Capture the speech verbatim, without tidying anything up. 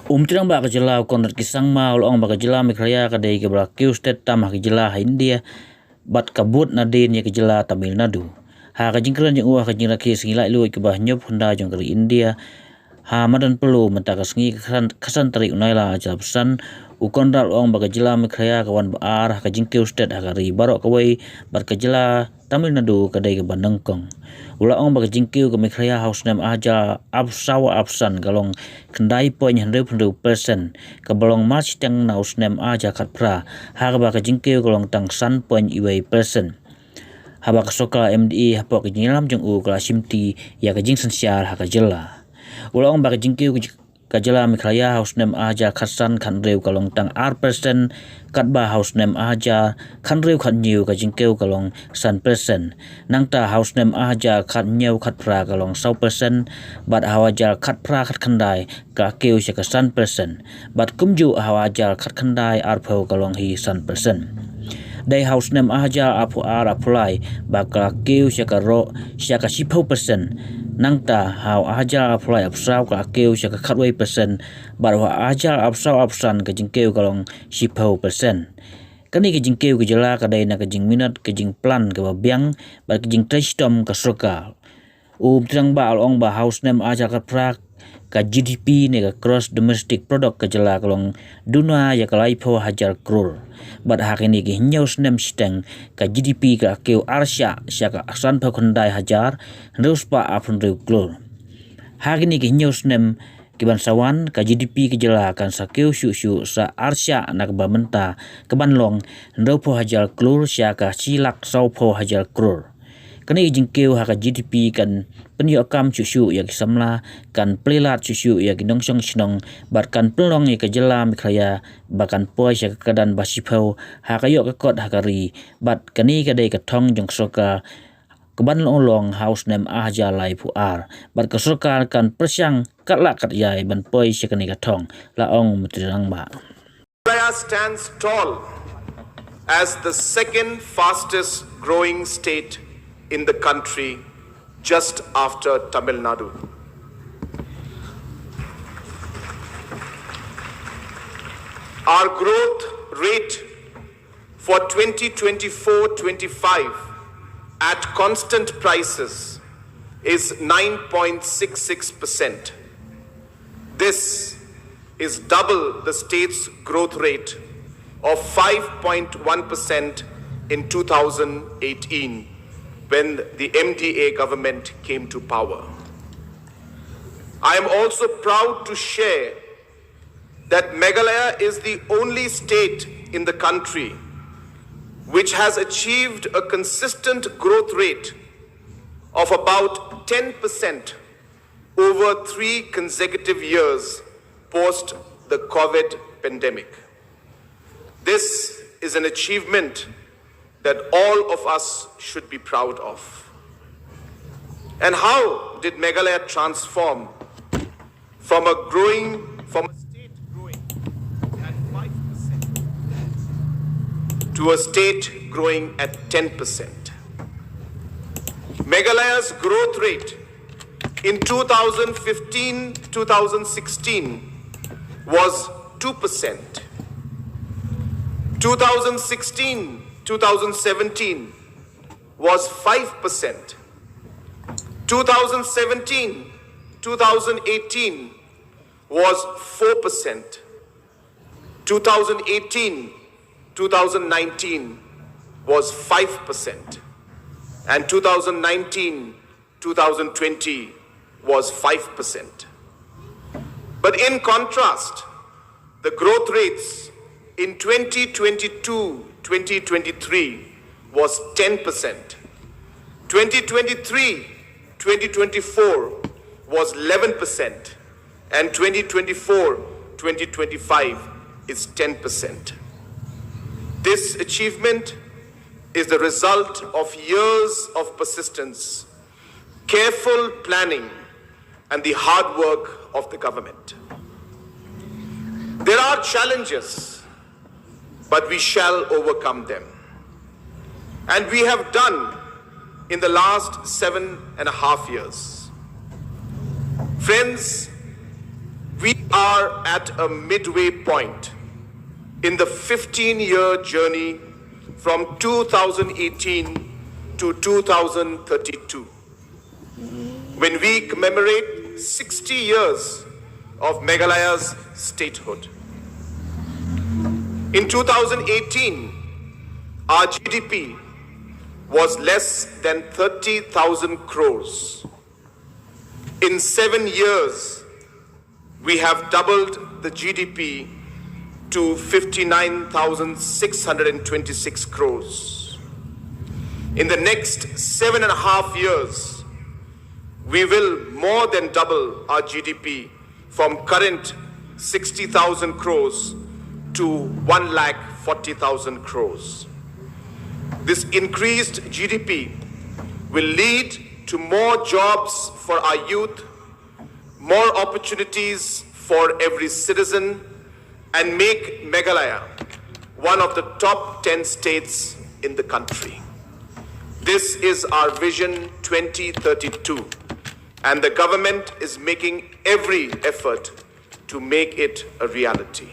U Myntri Rangbah ka jylla u Conrad K Sangma u la ong ba ka jylla Meghalaya ka dei kaba la kiew stet tam ha ka jylla ha India bad ka bud nadien ïa ka jylla Tamil Nadu. Ha ka jingkren jong u ha ka jingrakhe sngi laitluid kaba hynñiewphew khyndai jong ka ri India ha madan Polo mynta ka sngi ka khatsan, khatsan tarik u Nailar arhajar arphew san, u Conrad u la ong ba ka jylla Meghalaya ka wan ba ar ha ka jingkiew stet ha ka ri baroh kawei bad ka jylla Tamil Nadu ka dei kaba nyngkong. U la ong ba ka jingkiew ka Meghalaya ha u snem arhajar arphew saw arphew san ka long khyndai point hynriew hynriew persen, kaba long marshiteng na u snem arhajar khatphra, ha kaba ka jingkiew ka long tang san point wei persen. Haba ka sorkar M D A hapoh ka jingïalam jong u ka la shimti ïa ka jingsynshar ha ka jylla. U la ong ba ka jingkiew ka ji-, ka jylla Meghalaya ha u snem arhajar khatsan khathynriew ka long tang ar persen, katba ha u snem arhajar khathynriew khathynñiew ka jingkiew ka long san persen. Nangta ha u snem arhajar khathynñiew khatphra ka long saw persen, bad ha u arhajar khatphra khatkhyndai ka kiew sha ka san persen. Bad kumjuh ha u arhajar khatkhyndai arphew ka long hi san persen. Dei ha u snem arhajar arphew ar arphew lai ba ka kiew sha ka ro-, sha ka shiphew persen. Nangta ha u arhajar arphew lai arphew saw ka kiew sha ka khatwei persen. Bad ha u arhajar arphew saw arphew san ka jingkiew ka long shiphew persen. Kane ka jingkiew ka jylla ka dei na ka jingminot ka jingplan kaba biang bad ka jingtrei shitom ka sorkar. U Myntri Rangbah u la ong ba ha u snem arhajar khatphra ka G D P ne ka gross domestic product ka jylla ka long duna ïa ka laiphew hajar klur. Bad ha kine ki hynñiew snem shiteng ka G D P ka la kiew arshah sha ka sanphew khyndai hajar hynriew spah arphew hynriew klur. Ha kine ki hynñiew snem ki ban sa wan ka G D P ka jylla kan sa kiew shuh shuh sa arshah na kaba mynta, ka ban long hynriewphew hajar klur sha ka shi lak sawphew hajar klur. Kane ka jingkiew ha ka G D P kan pynïoh kam shuh shuh ïa ki samla, kan plie lad shuh shuh ïa ki nongshong shnong, bad kan pynlong ïa ka jylla Meghalaya ba kan poi sha ka kyrdan ba shiphew ha ka ïoh ka kot ha ka ri, bad kane ka dei ka thong jong ka sorkar ka ban long long ha u snem arhajar laiphew ar. Bad ka sorkar kan pyrshang katba lah katba ïai ban poi sha kane ka thong, la ong u Myntri Rangbah. Meghalaya stands tall as the second fastest growing state in the country, just after Tamil Nadu. Our growth rate for twenty twenty-four twenty-five at constant prices is nine point six six percent. This is double the state's growth rate of five point one percent in two thousand eighteen, when the M D A government came to power. I am also proud to share that Meghalaya is the only state in the country which has achieved a consistent growth rate of about ten percent over three consecutive years post the COVID pandemic. This is an achievement that all of us should be proud of. And how did Meghalaya transform from a growing, from a state growing at five percent to a state growing at ten percent? Meghalaya's growth rate in two thousand fifteen two thousand sixteen was two percent. Two thousand sixteen two thousand seventeen was five percent. Two thousand seventeen two thousand eighteen was four percent. Two thousand eighteen two thousand nineteen was five percent. And two thousand nineteen two thousand twenty was five percent. But in contrast, the growth rates in twenty twenty-two twenty twenty-three was ten percent. Twenty twenty-three twenty twenty-four was eleven percent. And twenty twenty-four twenty twenty-five is ten percent. This achievement is the result of years of persistence, careful planning, and the hard work of the government. There are challenges, but we shall overcome them. And we have done in the last seven and a half years. Friends, We are at a midway point in the fifteen year journey from two thousand eighteen to two thousand thirty-two, when we commemorate sixty years of Meghalaya's statehood. In two thousand eighteen, our G D P was less than thirty thousand crores. In seven years, we have doubled the G D P to fifty-nine thousand six hundred twenty-six crores. In the next seven and a half years, we will more than double our G D P from current sixty thousand crores to one lakh forty thousand crores. This increased G D P will lead to more jobs for our youth, more opportunities for every citizen, and make Meghalaya one of the top ten states in the country. This is our Vision twenty thirty-two, and the government is making every effort to make it a reality.